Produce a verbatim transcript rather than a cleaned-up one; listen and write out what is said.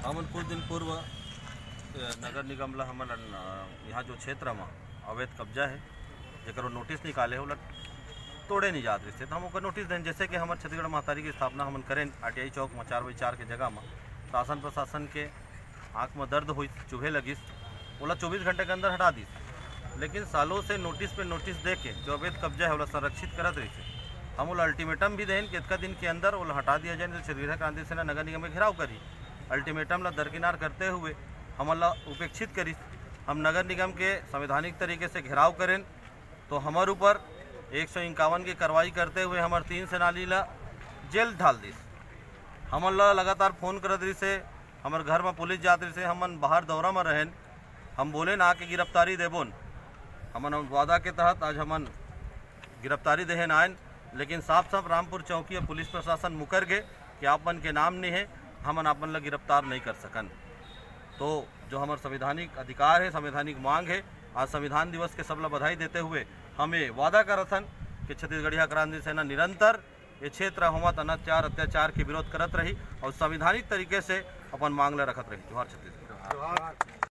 हमन कुछ दिन पूर्व, अ, नगर निगम ला हमन, अ, यहाँ जो क्षेत्र म अवैध कब्जा हे, जेकर नोटिस निकाले हे, ओला तोड़े नहीं जात रहिस हे, तो हम ओकर नोटिस देन। जैसे कि हमर छत्तीसगढ़ महतारी के स्थापना हमन करेन आरटीआई चौक म चार बजे चार के जगह म, शासन प्रशासन के आँख म दर्द होइस, चुभे लगिस, ओला चौबीस घंटे के अंदर हटा दिस। लेकिन सालों से नोटिस पे नोटिस दे के जो अवैध कब्जा हे, ओला संरक्षित करत रहिस हे। हम ओला अल्टीमेटम भी देन कि इतका दिन के अंदर ओला हटा दिया जाए, नहीं तो छत्तीसगढ़ क्रांति सेना नगर निगम में घेराव करही। अल्टीमेटम ला दरकिनार करते हुए हमन ला उपेक्षित करिस। हम नगर निगम के संवैधानिक तरीके से घेराव करेन, तो हमर ऊपर एक सौ इक्यावन के कार्रवाई करते हुए हमर तीन सेनानी ला जेल डाल दिस। हमन ला लगातार फोन करत रहिस हे, हमर घर म पुलिस जात रहिस हे, हमन बाहर दौरा म रहेन। हम बोलेन आके गिरफ्तारी देबोन, हमन वादा के तहत आज हमन गिरफ्तारी देहेन आएन, लेकिन साफ साफ रामपुर चौकी अउ पुलिस प्रशासन मुकर गे कि आप मन के नाम नहीं हे, हमन आप मन ला गिरफ्तार नहीं कर सकन। तो जो हमर संवैधानिक अधिकार हे, संवैधानिक मांग हे, आज संविधान दिवस के सबला बधाई देते हुए हम ये वादा करत हन कि छत्तीसगढ़िया क्रांति सेना निरंतर ये क्षेत्र होवत अनाचार अत्याचार के विरोध करत रही और संवैधानिक तरीके से अपन मांग ला रखत रही। जोहार छत्तीसगढ़।